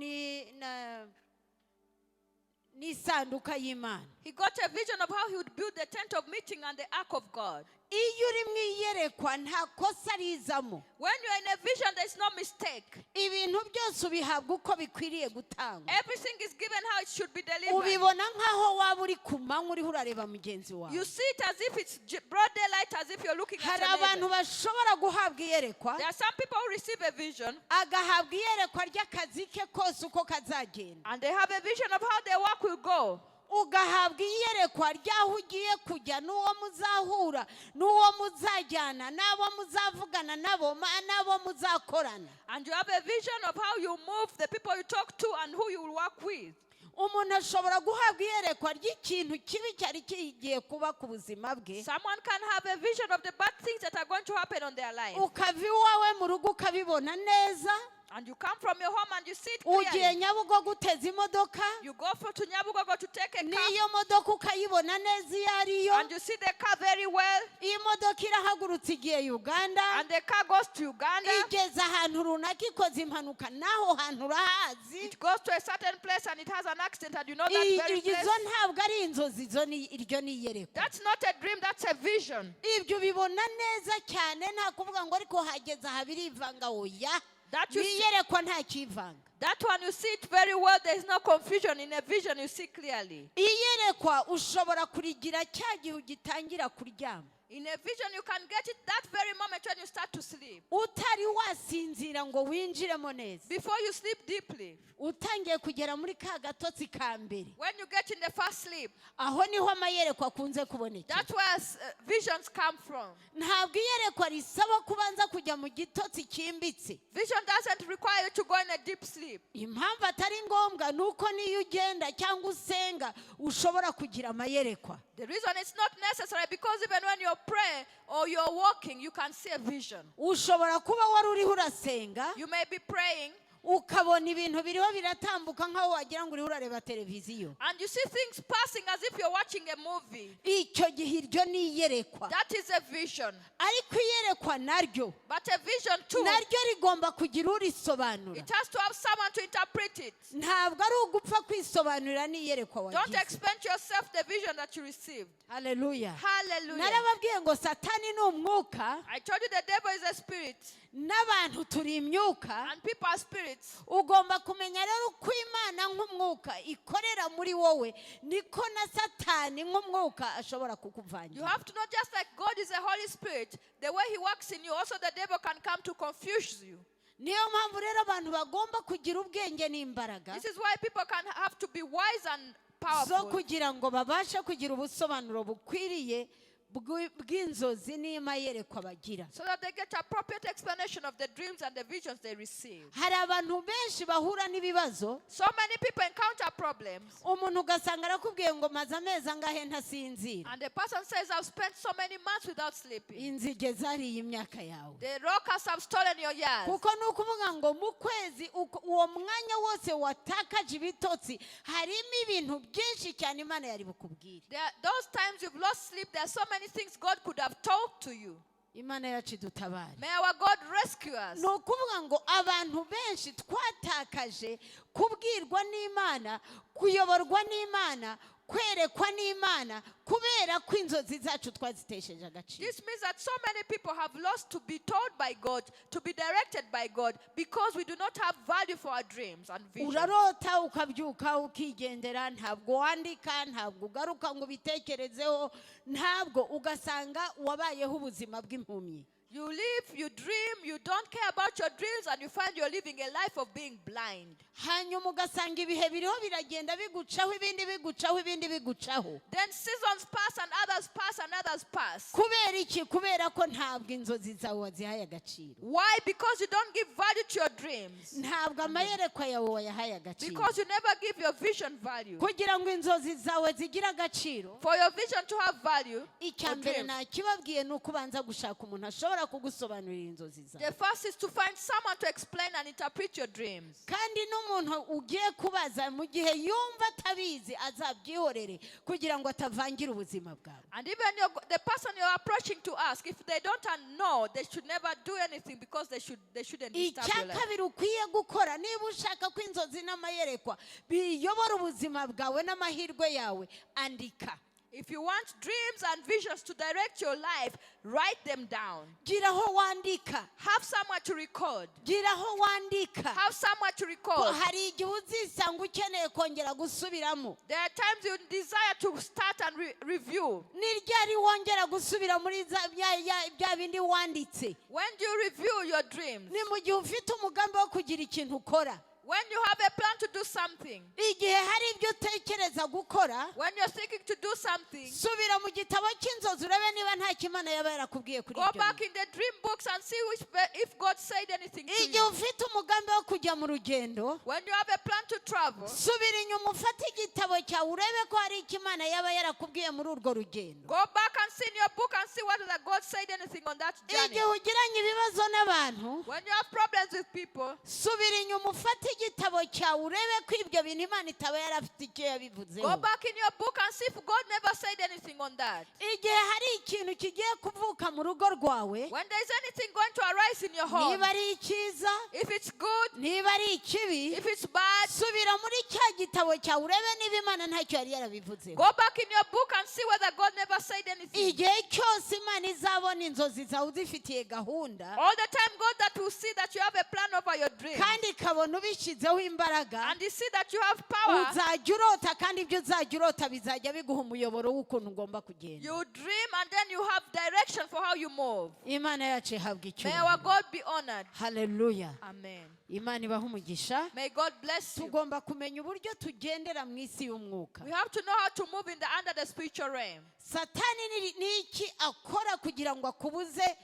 Speaker 1: n'isanduka y'Imana.
Speaker 2: He got a vision of how he would build the tent of meeting and the ark of God.
Speaker 1: Iyo uri mu iyerekwa nta kosa rizamo.
Speaker 2: When you're in a vision, there's no mistake.
Speaker 1: Ibintu byose ubihabwa uko bikwiriye gutangwa.
Speaker 2: Everything is given how it should be delivered.
Speaker 1: Ubibona nk'aho waba uri ku manywa uriho urareba mugenzi wawe.
Speaker 2: You see it as if it's broad daylight, as if you're looking at
Speaker 1: Hari
Speaker 2: your
Speaker 1: abantu
Speaker 2: neighbor.
Speaker 1: Bashobora guhabwa iyerekwa,
Speaker 2: There are some people who receive a vision
Speaker 1: agahabwa iyerekwa ry'akazi ke kose uko kazagenda,
Speaker 2: and they have a vision of how their work will go.
Speaker 1: Ugahabwa iyerekwa ry'aho ugiye kujya n'uwo muzahura n'uwo muzajyana n'abo muzavugana nabo n'abo muzakorana.
Speaker 2: And you have a vision of how you move, the people you talk to, and who you will work with.
Speaker 1: Umuntu ashobora guhabwa iyerekwa ry'ikintu kibi cyari kigiye kuba ku buzima bwe.
Speaker 2: Someone can have a vision of the bad things that are going to happen on their life.
Speaker 1: Ukava iwawe mu rugo ukabibona neza.
Speaker 2: And you come from your home and you see it
Speaker 1: Ugiye
Speaker 2: clearly.
Speaker 1: Nyabugogo uteze imodoka.
Speaker 2: You go to Nyabugogo to take a car.
Speaker 1: N'iyo modoka ukayibona neza iyo ariyo.
Speaker 2: And you see the car very well.
Speaker 1: Iyi modoka irahagurutse igiye Uganda.
Speaker 2: And the car goes to Uganda.
Speaker 1: Igeze ahantu runaka ikoze impanuka n'aho hantu urahazi.
Speaker 2: It goes to a certain place and it has an accident and you know that very
Speaker 1: Izo
Speaker 2: place.
Speaker 1: Ntabwo ari inzozi izo ni iryo ni iyerekwa.
Speaker 2: That's not a dream, that's a vision.
Speaker 1: Ibyo ubibona neza cyane nta kuvuga ngo ariko hageze aha birivanga oya.
Speaker 2: That you see,
Speaker 1: Iyerekwa nta kivanga.
Speaker 2: That one you see it very well. There is no confusion. In a vision, you see clearly.
Speaker 1: Iyerekwa ushobora kurigira cya gihe ugitangira kuryama.
Speaker 2: In a vision, you can get it that very moment when you start to sleep.
Speaker 1: Utari wasinzira ngo winjiremo neza.
Speaker 2: Before you sleep deeply.
Speaker 1: Utangiye kugera muri ka gatotsi ka mbere.
Speaker 2: When you get in the first sleep,
Speaker 1: Aho niho amayerekwa akunze kubonekera.
Speaker 2: That's where visions come from.
Speaker 1: Ntabwo iyerekwa risaba kubanza kujya mu gitotsi cyimbitse.
Speaker 2: Vision doesn't require you to go in a deep sleep.
Speaker 1: Impamvu atari ngombwa ni uko niyo ugenda cyangwa usenga ushobora kugira amayerekwa.
Speaker 2: The reason it's not necessary, because even when you pray or you're walking, you can see a vision.
Speaker 1: Ushobora kuba wari uriho urasenga
Speaker 2: You may be praying
Speaker 1: ukabona ibintu biriho biratambuka nk'aho wagira ngo uriho urareba televiziyo.
Speaker 2: And you see things passing as if you're watching a movie.
Speaker 1: Icyo gihe iryo ni iyerekwa.
Speaker 2: That is a vision.
Speaker 1: Ariko iyerekwa naryo
Speaker 2: But a vision too,
Speaker 1: naryo rigomba kugira urisobanura.
Speaker 2: It has to have someone to interpret it.
Speaker 1: Ntabwo ari ugupfa kwisobanurira n'iyerekwa
Speaker 2: Don't
Speaker 1: wagize.
Speaker 2: Explain to yourself the vision that you received.
Speaker 1: Haleluya.
Speaker 2: Hallelujah.
Speaker 1: Narababwiye ngo Satani ni umwuka.
Speaker 2: I told you the devil is a spirit
Speaker 1: N'abantu turi imyuka.
Speaker 2: And people are spirits.
Speaker 1: Ugomba kumenya rero uko Imana nk'umwuka ikorera muri wowe niko na Satani nk'umwuka ashobora
Speaker 2: You
Speaker 1: kukuvangira.
Speaker 2: Have to know, just like God is a Holy Spirit, the way He works in you, also the devil can come to confuse you.
Speaker 1: Niyo mpamvu rero abantu bagomba kugira ubwenge n'imbaraga
Speaker 2: This is why people can have to be wise and
Speaker 1: zo
Speaker 2: powerful
Speaker 1: kugira ngo babashe kugira ubusobanuro bukwiriye bw'inzozi n'amayerekwa bagira.
Speaker 2: So that they get appropriate explanation of the dreams and the visions they receive.
Speaker 1: Hari abantu benshi bahura n'ibibazo.
Speaker 2: So many people encounter problems,
Speaker 1: Umuntu ugasanga arakubwiye ngo maze amezi angahe ntasinzira.
Speaker 2: And the person says, "I've spent so many months without sleeping."
Speaker 1: Inzige zariye imyaka yawe.
Speaker 2: The locusts have stolen your years.
Speaker 1: Kuko ni ukuvuga ngo mu kwezi uwo mwanya wose watakaje ibitotsi harimo ibintu byinshi cyane Imana yari bukubwire.
Speaker 2: Those times you've lost sleep, there are so many things God could have told to you.
Speaker 1: Imana yacu idutabare.
Speaker 2: May our God rescue us.
Speaker 1: Ni ukuvuga ngo abantu benshi twatakaje kubwirwa n'Imana kuyoborwa n'Imana kwerekwa n'Imana kubera ko inzozi zacu twazitesheje agaciro.
Speaker 2: This means that so many people have lost to be told by God, to be directed by God, because we do not have value for our dreams and visions.
Speaker 1: Urarota ukabyuka ukigendera ntabwo wandika ntabwo ugaruka ngo ubitekerezeho ntabwo ugasanga wabayeho ubuzima bw'impumyi.
Speaker 2: You live, you dream, you don't care about your dreams, and you find you're living a life of being blind.
Speaker 1: Hanyuma ugasanga ibihe biriho biragenda bigucaho ibindi bigucaho ibindi bigucaho.
Speaker 2: Then seasons pass and others pass and others pass.
Speaker 1: Kubera iki? Kubera ko ntabwo inzozi zawe wazihaye agaciro.
Speaker 2: Why? Because you don't give value to your dreams.
Speaker 1: Ntabwo amayerekwa yawe wayahaye agaciro.
Speaker 2: Because you never give your vision value.
Speaker 1: Kugira ngo inzozi zawe zigire agaciro
Speaker 2: For your vision to have value,
Speaker 1: icya
Speaker 2: or
Speaker 1: mbere
Speaker 2: dreams,
Speaker 1: nakibabwiye ni uko ubanza gushaka umuntu ashobora kugusobanurira inzozi zawe.
Speaker 2: The first is to find someone to explain and interpret your dreams.
Speaker 1: Kandi n'umuntu ugiye kubaza mu gihe yumva atabizi azabyihorere kugira ngo atavangira ubuzima bwawe.
Speaker 2: And even the person you're approaching to ask, if they don't know, they should never do anything because they shouldn't disturb
Speaker 1: Icya
Speaker 2: your life.
Speaker 1: Kabiri ukwiye gukora niba ushaka ko inzozi n'amayerekwa biyobora ubuzima bwawe n'amahirwe yawe andika.
Speaker 2: If you want dreams and visions to direct your life, write them down.
Speaker 1: Gira aho wandika.
Speaker 2: Have somewhere to record.
Speaker 1: Gira aho wandika.
Speaker 2: Have somewhere to
Speaker 1: Ko
Speaker 2: record.
Speaker 1: hari igihe uzisanga ukeneye kongera gusubiramo.
Speaker 2: There are times you desire to start and review.
Speaker 1: Ni ryari wongera gusubira muri bya bindi wanditse?
Speaker 2: When do you review your dreams?
Speaker 1: Ni mu gihe ufite umugambi wo kugira ikintu ukora.
Speaker 2: When you have a plan to do something,
Speaker 1: igihe hari ibyo utekereza gukora,
Speaker 2: when you're seeking to do something,
Speaker 1: subira mu gitabo cy'inzozi urebe niba nta kimana yaba yarakubwiye kuri
Speaker 2: go
Speaker 1: ibyo
Speaker 2: back
Speaker 1: bintu.
Speaker 2: In the dream books and see if God said anything to
Speaker 1: Igihe
Speaker 2: you.
Speaker 1: Ufite umugambi wo kujya mu rugendo,
Speaker 2: When you have a plan to travel,
Speaker 1: subira inyuma ufate igitabo cyawe urebe ko hari icyo Imana yaba yarakubwiye muri urwo rugendo.
Speaker 2: Go back and see in your book and see whether that God said anything on that journey.
Speaker 1: Igihe ugiranye ibibazo n'abantu,
Speaker 2: When you have problems with people,
Speaker 1: subira inyuma ufate igitabo cyawe urebe ko ibyo bintu Imana itaba yarafite icyo yabivuzeho.
Speaker 2: Go back in your book and see if God never said anything on that.
Speaker 1: Igihe hari ikintu kigiye kuvuka mu rugo rwawe,
Speaker 2: When there is anything going to arise in your home,
Speaker 1: niba ari icyiza,
Speaker 2: if it's good,
Speaker 1: niba ari ikibi,
Speaker 2: if it's bad,
Speaker 1: subira muri cya gitabo cyawe urebe niba Imana ntacyo yari yarabivuzeho.
Speaker 2: Go back in your book and see whether God never said anything.
Speaker 1: Igihe cyose Imana izabona inzozi zawe uzifitiye gahunda,
Speaker 2: All the time, God that will see that you have a plan over your dream,
Speaker 1: kandi ikabona ubishyizeho imbaraga,
Speaker 2: and you see that you have power,
Speaker 1: uzajya urota kandi ibyo uzajya urota bizajya biguha umuyoboro w'ukuntu ugomba kugenda.
Speaker 2: You dream and then you have direction for how you move.
Speaker 1: Imana yacu ihabwa
Speaker 2: May our
Speaker 1: icyubahiro.
Speaker 2: God be honored.
Speaker 1: Haleluya.
Speaker 2: Amen.
Speaker 1: Imana ibahe umugisha.
Speaker 2: May God bless you.
Speaker 1: Tugomba kumenya uburyo tugendera mu isi y'umwuka.
Speaker 2: We have to know how to move in the under the spiritual realm.
Speaker 1: Satani ni iki akora kugira ngo akubuze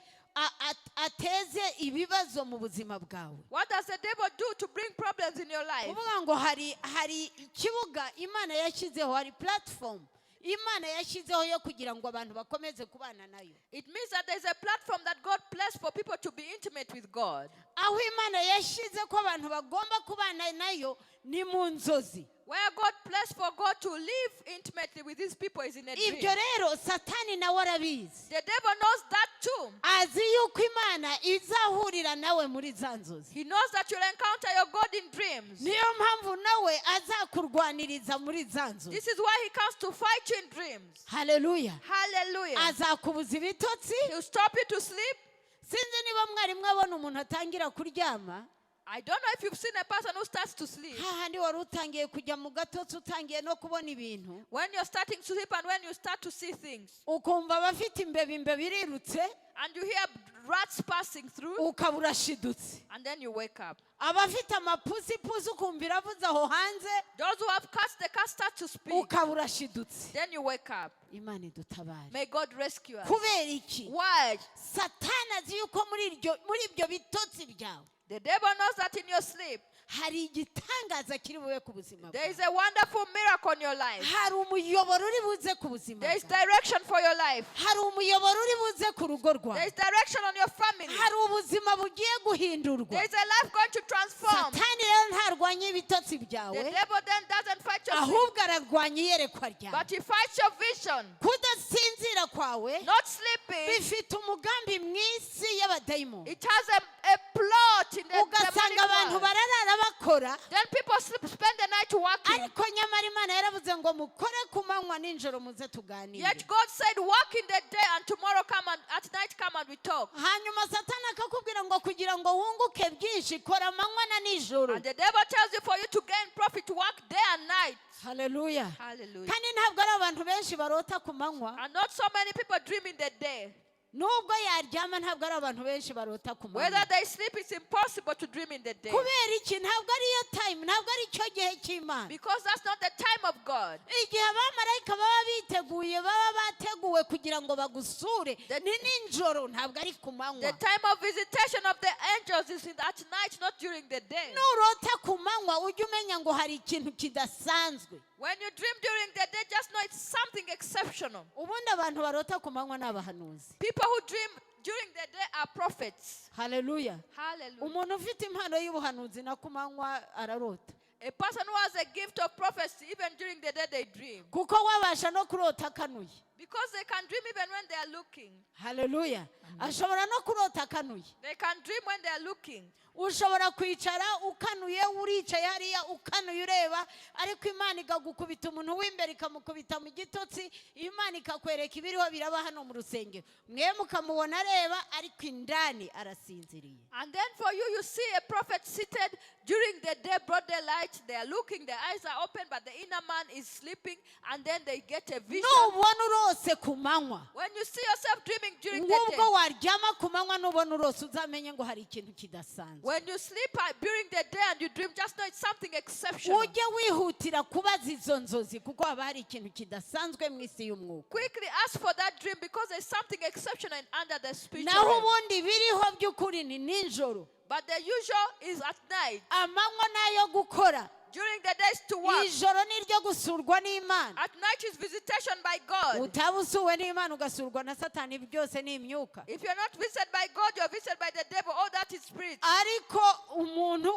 Speaker 1: ateze ibibazo mu buzima bwawe?
Speaker 2: What does the devil do to bring problems in your life?
Speaker 1: Kuvuga ngo hari ikibuga Imana yashyizeho, hari platform Imana yashyizeho yo kugira ngo abantu bakomeze kubana nayo.
Speaker 2: It means that there's a platform that God placed for people to be intimate with God.
Speaker 1: Aho Imana yashyize ko abantu bagomba kubana nayo ni mu nzozi.
Speaker 2: Where God placed for God to live intimately with his people is in a dream.
Speaker 1: Ibyo rero Satani nawe arabizi.
Speaker 2: The devil knows that too.
Speaker 1: Azi yuko Imana izahurira nawe muri za nzozi.
Speaker 2: He knows that you'll encounter your God in dreams.
Speaker 1: Niyo mpamvu nawe azakurwaniriza muri za nzozi.
Speaker 2: This is why he comes to fight you in dreams.
Speaker 1: Haleluya.
Speaker 2: Hallelujah.
Speaker 1: Azakubuza ibitotsi.
Speaker 2: He'll stop you to sleep.
Speaker 1: Sinzi niba mwari mwabona umuntu atangira kuryama,
Speaker 2: I don't know if you've seen a person who starts to sleep.
Speaker 1: Hahandi wari utangiye kujya mu gatotsi utangiye no kubona ibintu,
Speaker 2: When you're starting to sleep and when you start to see things,
Speaker 1: ukumva abafite imbeba, imbeba irirutse,
Speaker 2: and you hear rats passing through,
Speaker 1: ukaba urashidutse.
Speaker 2: And then you wake up.
Speaker 1: Abafite amapusi pusi ukumva iravuze aho hanze,
Speaker 2: Those who have cats, the cat starts to speak.
Speaker 1: Ukaba urashidutse.
Speaker 2: Then you wake up.
Speaker 1: Imana idutabare.
Speaker 2: May God rescue us.
Speaker 1: Kubera iki?
Speaker 2: Why?
Speaker 1: Satani azi yuko muri ibyo bitotsi byawe
Speaker 2: The devil knows that in your sleep,
Speaker 1: hari igitangaza kiri bube ku buzima
Speaker 2: there is
Speaker 1: bwawe.
Speaker 2: A wonderful miracle in your life.
Speaker 1: Hari umuyoboro uri buze ku buzima
Speaker 2: There is
Speaker 1: bwawe.
Speaker 2: Direction for your life.
Speaker 1: Hari umuyoboro uri buze ku rugo
Speaker 2: There
Speaker 1: rwawe.
Speaker 2: Is direction on your family.
Speaker 1: Hari ubuzima bugiye guhindurwa.
Speaker 2: There is a life going to transform.
Speaker 1: Satani rero ntarwanya ibitotsi byawe,
Speaker 2: The devil then doesn't fight your sleep,
Speaker 1: ahubwo ararwanya iyerekwa ryawe.
Speaker 2: But he fights your vision.
Speaker 1: Kudasinzira kwawe
Speaker 2: Not sleeping,
Speaker 1: bifite umugambi mu isi y'abadayimoni.
Speaker 2: It has a plot in the
Speaker 1: Ugasanga
Speaker 2: demonic
Speaker 1: abantu
Speaker 2: world.
Speaker 1: bararara bakora,
Speaker 2: Then people sleep, spend the night working.
Speaker 1: Ariko nyamara Imana yaravuze ngo mukore ku manywa nijoro muze tuganire.
Speaker 2: Yet God said, "Work in the day and tomorrow come and at night come and we talk."
Speaker 1: Hanyuma Satani akakubwira ngo kugira ngo wunguke byinshi kora amanywa na nijoro.
Speaker 2: And the devil tells you for you to gain profit, work day and night.
Speaker 1: Haleluya.
Speaker 2: Hallelujah.
Speaker 1: Kandi ntabwo ari abantu benshi barota ku manywa.
Speaker 2: And not so many people dream in the day.
Speaker 1: Nubwo yaryama ntabwo ari abantu benshi barota ku manywa.
Speaker 2: Whether they sleep, it's impossible to dream in the day.
Speaker 1: Kubera iki? Ntabwo ariyo time, ntabwo ari cyo gihe cy'Imana.
Speaker 2: Because that's not the time of God.
Speaker 1: Igihe abamarayika baba biteguye baba bateguwe kugira ngo bagusure ni nijoro ntabwo ari ku manywa.
Speaker 2: The time of visitation of the angels is at night, not during the day.
Speaker 1: Nurota ku manywa ujye umenya ngo hari ikintu kidasanzwe.
Speaker 2: When you dream during the day, just know it's something exceptional.
Speaker 1: Ubundi abantu barota ku manywa ni abahanuzi.
Speaker 2: People who dream during the day are prophets.
Speaker 1: Haleluya.
Speaker 2: Hallelujah.
Speaker 1: Umuntu ufite impano y'ubuhanuzi na ku manywa ararota.
Speaker 2: A person who has a gift of prophecy, even during the day, they dream.
Speaker 1: Kuko wabasha no kurota akanuye.
Speaker 2: Because they can dream even when they are looking.
Speaker 1: Haleluya. Ashobora no kurota akanuye.
Speaker 2: They can dream when they are looking.
Speaker 1: Ushobora kwicara ukanuye uricaye hariya ukanuye ureba ariko Imana ikagukubita umuntu w'imbere ikamukubita mu gitotsi Imana ikakwereka ibiriho biraba hano mu rusengero mwe mukamubona areba ariko indani arasinziriye.
Speaker 2: And then for you, you see a prophet seated during the day, broad daylight. They are looking, their eyes are open, but the inner man is sleeping. And then they get a vision.
Speaker 1: Nubona Urose ku manywa,
Speaker 2: When you see yourself dreaming during the
Speaker 1: nk'ubwo
Speaker 2: day,
Speaker 1: waryama ku manywa nubona urose, uzamenye ngo hari ikintu kidasanzwe.
Speaker 2: When you sleep during the day and you dream, just know it's something exceptional.
Speaker 1: Ujye wihutira kubaza izo nzozi kuko haba hari ikintu kidasanzwe mu isi y'umwuka.
Speaker 2: Quickly ask for that dream because there's something exceptional under the spiritual
Speaker 1: Naho
Speaker 2: realm.
Speaker 1: Ubundi biriho by'ukuri ni nijoro.
Speaker 2: But the usual is at night.
Speaker 1: Amanywa ni ayo gukora.
Speaker 2: During the days to work.
Speaker 1: Ijoro ni iryo gusurwa n'Imana.
Speaker 2: At night is visitation by God.
Speaker 1: Utaba usuwe n'Imana ugasurwa na Satani, byose ni imyuka.
Speaker 2: If you're not visited by God, you're visited by the devil. All that is spirit.
Speaker 1: Ariko umuntu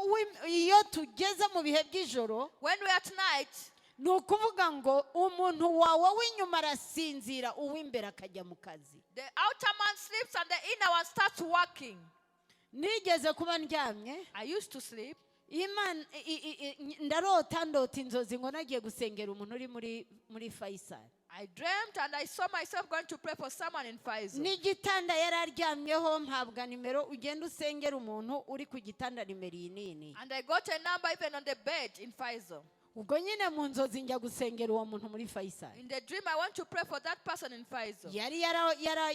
Speaker 1: iyo tugeze mu bihe by'ijoro,
Speaker 2: When we're at night,
Speaker 1: ni ukuvuga ngo umuntu wawe w'inyuma arasinzira, uw'imbere akajya mu kazi.
Speaker 2: The outer man sleeps and the inner one starts working.
Speaker 1: Nigeze kuba ndyamye.
Speaker 2: I used to sleep.
Speaker 1: Imana ndarota, ndota inzozi ngo nagiye gusengera umuntu uri muri Faisal.
Speaker 2: I dreamt and I saw myself going to pray for someone in Faisal.
Speaker 1: N'igitanda yari aryamyeho, mpabwa nimero, ugenda usengera umuntu uri ku gitanda nimero iyi nini.
Speaker 2: And I got a number even on the bed in Faisal.
Speaker 1: Ubwo nyine mu nzozi njya gusengera uwo muntu muri Faisal.
Speaker 2: In the dream, I want to pray for that person in Faisal.
Speaker 1: Yari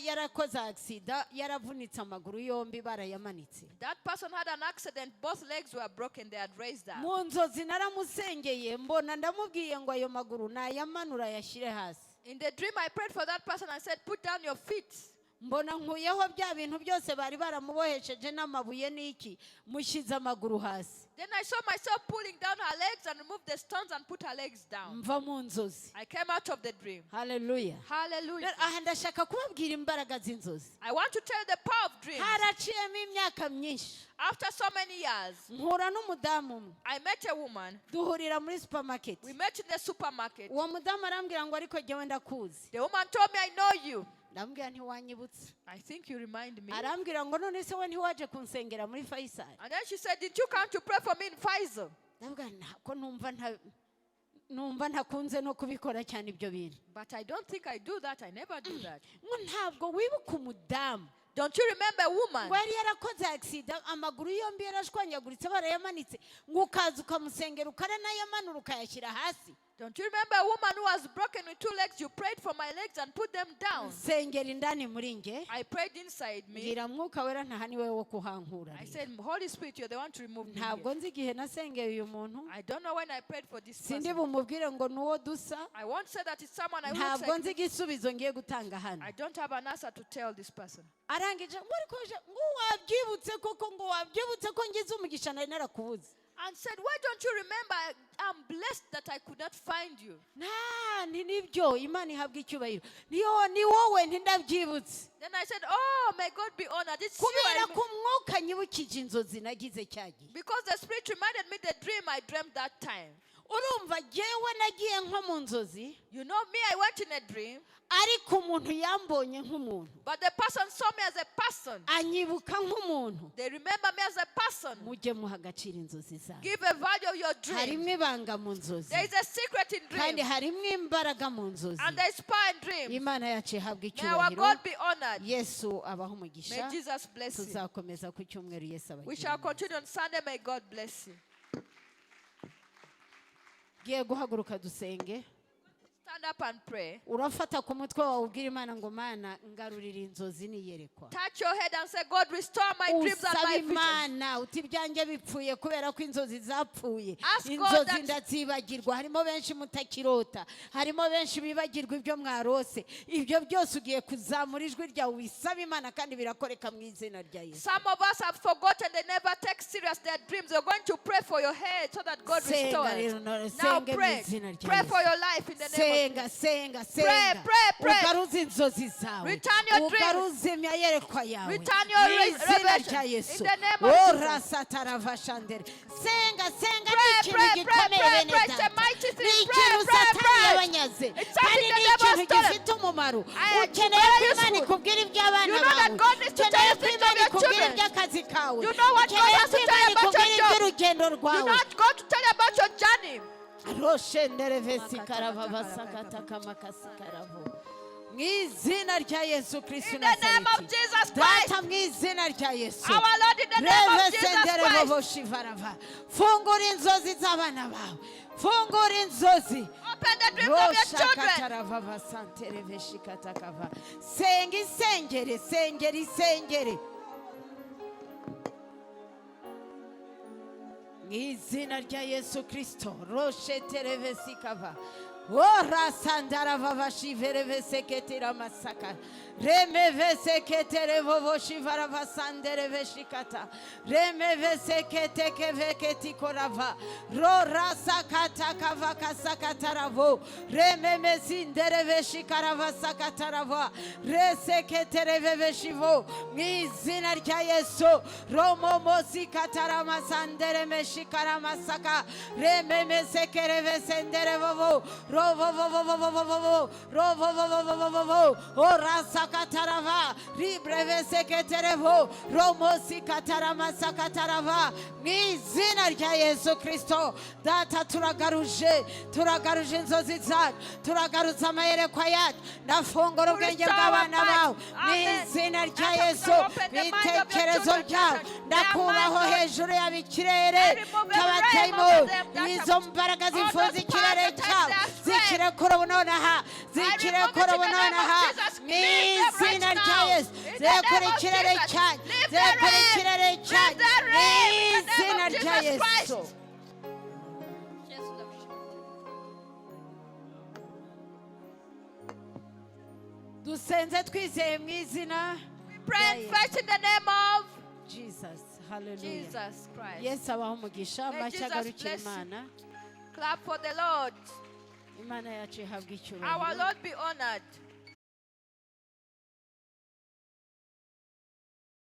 Speaker 1: yarakoze accident, yaravunitse amaguru yombi, barayamanitse.
Speaker 2: That person had an accident. Both legs were broken. They had raised up.
Speaker 1: Mu nzozi naramusengeye, mbona ndamubwiye ngo ayo maguru nayamanura ayashyire hasi.
Speaker 2: In the dream, I prayed for that person and said, "Put down your feet."
Speaker 1: Mbona nkuyeho bya bintu byose bari baramubohesheje n'amabuye n'iki, mushyize amaguru hasi.
Speaker 2: Then I saw myself pulling down her legs and removed the stones and put her legs down.
Speaker 1: Mva mu nzozi.
Speaker 2: I came out of the dream.
Speaker 1: Haleluya.
Speaker 2: Hallelujah.
Speaker 1: Rero aha ndashaka kubabwira imbaraga z'inzozi.
Speaker 2: I want to tell the power of dreams.
Speaker 1: Haraciyemo imyaka myinshi,
Speaker 2: After so many years,
Speaker 1: mpura n'umudamu umwe.
Speaker 2: I met a woman.
Speaker 1: Duhurira muri supermarket.
Speaker 2: We met in the supermarket.
Speaker 1: Uwo mudamu arambwira ngo ariko jyewe ndakuzi.
Speaker 2: The woman told me, "I know you."
Speaker 1: Ndamubwira ntiwanyibutse.
Speaker 2: "I think you remind me."
Speaker 1: Arambwira ngo none se we ntiwaje kunsengera muri Faisal?
Speaker 2: And then she said, "Did you come to pray for me in Faisal?"
Speaker 1: Ndabwira ntabwo numva numva ntakunze no kubikora cyane ibyo bintu.
Speaker 2: But I don't think I do that. I never do that.
Speaker 1: Ngo ntabwo wibuka umudamu
Speaker 2: Don't you remember a woman?
Speaker 1: Ngo yari yarakoze accident, amaguru yombi yarashwanyaguritse, barayamanitse, ngo ukaza ukamusengera ukaranayamanura ukayashyira hasi?
Speaker 2: Don't you remember a woman who was broken with two legs? You prayed for my legs and put them down.
Speaker 1: Nsengera indani muri nge.
Speaker 2: I prayed inside me.
Speaker 1: Mbwira Mwuka Wera ntaha niwe wo kuhankura
Speaker 2: I
Speaker 1: rero.
Speaker 2: said, "Holy Spirit, you're the one to remove me
Speaker 1: Ntabwo
Speaker 2: here."
Speaker 1: nzi igihe nasengeye uyu muntu.
Speaker 2: I don't know when I prayed for this
Speaker 1: Sindi
Speaker 2: person.
Speaker 1: bumubwire ngo nuwo dusa.
Speaker 2: I won't say that it's someone I who looks
Speaker 1: Ntabwo
Speaker 2: like
Speaker 1: nzi igisubizo ngiye gutanga hano.
Speaker 2: I don't have an answer to tell this person.
Speaker 1: Arangije ngo ariko ngo wabyibutse koko, ngo wabyibutse ko ngize umugisha nari narakubuze.
Speaker 2: And said, "Why don't you remember? I'm blessed that I could not find you."
Speaker 1: Nta nti nibyo, Imana ihabwa icyubahiro, niyo ni wowe, ntindabyibutse.
Speaker 2: Then I said, "Oh, may God be honored. It's you. I
Speaker 1: Kubera
Speaker 2: remember."
Speaker 1: ko umwuka nyibukije inzozi nagize cya gihe.
Speaker 2: Because the Spirit reminded me the dream I dreamt that time.
Speaker 1: Urumva jyewe nagiye nko mu nzozi,
Speaker 2: You know me, I went in a dream,
Speaker 1: ariko umuntu yambonye nk'umuntu,
Speaker 2: but the person saw me as a person.
Speaker 1: Anyibuka nk'umuntu.
Speaker 2: They remember me as a person.
Speaker 1: Mujye muha agaciro inzozi zanyu.
Speaker 2: Give a value of your dream.
Speaker 1: Harimo ibanga mu nzozi,
Speaker 2: There is a secret in
Speaker 1: kandi
Speaker 2: dreams,
Speaker 1: harimo imbaraga mu nzozi.
Speaker 2: And there is power in dreams.
Speaker 1: Imana yacu ihabwa
Speaker 2: May our
Speaker 1: icyubahiro.
Speaker 2: God be honored.
Speaker 1: Yesu abaho
Speaker 2: May
Speaker 1: umugisha.
Speaker 2: Jesus bless you.
Speaker 1: Tuzakomeza ku cyumweru. Yesu
Speaker 2: We shall
Speaker 1: abagira.
Speaker 2: Continue on Sunday. May God bless you.
Speaker 1: Giye guhaguruka dusenge.
Speaker 2: Stand up and pray.
Speaker 1: Urafata ku mutwe wawe ubwira Imana ngo Mana ngarurira inzozi niyerekwa.
Speaker 2: Touch your head and say, "God, restore my dreams and
Speaker 1: Usaba
Speaker 2: my visions."
Speaker 1: Imana uti ibyanjye bipfuye kubera ko inzozi zapfuye.
Speaker 2: Ask God
Speaker 1: Inzozi ndazibagirwa. Harimo benshi mutakirota, harimo benshi bibagirwa ibyo mwarose. Ibyo byose ugiye kuzamura ijwi ryawe wisaba Imana kandi birakoreka mu izina rya Yesu.
Speaker 2: Some of us have forgotten, they never take serious their dreams. You're going to pray for your head so that God
Speaker 1: Senga
Speaker 2: restores.
Speaker 1: rero, no,
Speaker 2: Now
Speaker 1: senge mu
Speaker 2: pray.
Speaker 1: izina rya
Speaker 2: Pray for
Speaker 1: Yesu.
Speaker 2: your life in the name of
Speaker 1: Senga, senga,
Speaker 2: Pray,
Speaker 1: senga.
Speaker 2: Pray, pray.
Speaker 1: Ugaruze inzozi zawe.
Speaker 2: Return your dreams.
Speaker 1: Ugaruze imyerekwa yawe
Speaker 2: Return your
Speaker 1: mu izina
Speaker 2: revelation.
Speaker 1: rya Yesu.
Speaker 2: In the name of Jesus.
Speaker 1: Orasataravashandere. Senga, senga.
Speaker 2: Pray,
Speaker 1: Ni ikintu
Speaker 2: pray, pray,
Speaker 1: gikomeye,
Speaker 2: pray,
Speaker 1: bene
Speaker 2: pray. It's a
Speaker 1: data.
Speaker 2: Mighty thing.
Speaker 1: Ni
Speaker 2: Pray,
Speaker 1: ikintu
Speaker 2: pray,
Speaker 1: Satani
Speaker 2: pray.
Speaker 1: yabanyaze,
Speaker 2: It's
Speaker 1: kandi
Speaker 2: something the
Speaker 1: ni
Speaker 2: devil
Speaker 1: ikintu
Speaker 2: stolen.
Speaker 1: gifite umumaro.
Speaker 2: I am
Speaker 1: Ukeneye ko
Speaker 2: very
Speaker 1: Imana
Speaker 2: useful.
Speaker 1: ikubwira iby'abana
Speaker 2: You know that
Speaker 1: bawe.
Speaker 2: God needs to tell
Speaker 1: Ukeneye
Speaker 2: you
Speaker 1: ko
Speaker 2: things of
Speaker 1: Imana
Speaker 2: your
Speaker 1: ikubwira
Speaker 2: children.
Speaker 1: iby'akazi kawe.
Speaker 2: You know what God
Speaker 1: Ukeneye
Speaker 2: has
Speaker 1: ko
Speaker 2: to tell
Speaker 1: Imana
Speaker 2: you about your
Speaker 1: ikubwira
Speaker 2: job.
Speaker 1: iby'urugendo
Speaker 2: You
Speaker 1: rwawe.
Speaker 2: know what God to tell you about your journey.
Speaker 1: Roshenderevesikarababasakatakamakasikarabo. Mu izina rya Yesu Kristo
Speaker 2: In the name of
Speaker 1: Nazareti.
Speaker 2: Jesus Christ.
Speaker 1: Data, mu izina rya Yesu.
Speaker 2: Our Lord, in the name of Jesus Christ.
Speaker 1: Revesendereboboshyivarava. Fungura inzozi z'abana bawe, fungura inzozi.
Speaker 2: Open Open the dreams of your children.
Speaker 1: Roshakataravava santereveshikatakava. Senga isengere, sengere isengere. Mu izina rya Yesu Kristo, rosheterevesikava. Ora sandaravava shivereveseketira masaka. Remeveseketerevovo shivarava sandereveshikata. Remeveseketekeveketikorava. Rorasakatakavakasakataravo. Rememezindereveshikarava sakatarava. Reseketereveveshivo. Mu izina rya Yesu. Romomosikataramasanderemeshikaramasaka. Rememesekerevesenderevovo. Rovovovovovovovo. Rovovovovovovo. Orasakatarava. Ribreveseketerevo. Romosikataramasakatarava. Mu izina rya Yesu Kristo. Data, turagaruje, turagaruje inzozi zacu, turagarutse amayerekwa yacu. Ndafungura ubwenge bw'abana bawe mu izina rya Yesu. Ibitekerezo byabo ndakuraho hejuru yaba ikirere cy'abadayimoni. Izo mbaraga zifunze ikirere cyabo zikirekura ubu nonaha, zikirekura ubu nonaha mu izina rya Yesu. Zirekura ikirere cyanyu, zirekura ikirere cyanyu mu izina rya Yesu. Dusenze twizeye mu izina
Speaker 2: We pray first in the name of
Speaker 1: Jesus. Hallelujah.
Speaker 2: Jesus Christ.
Speaker 1: Yesu abaho umugisha.
Speaker 2: May
Speaker 1: Amashyi
Speaker 2: Jesus
Speaker 1: agarukire
Speaker 2: bless you.
Speaker 1: Imana.
Speaker 2: Clap for the Lord.
Speaker 1: Imana yacu ihabwa
Speaker 2: Our
Speaker 1: icyubahiro.
Speaker 2: Lord be honored.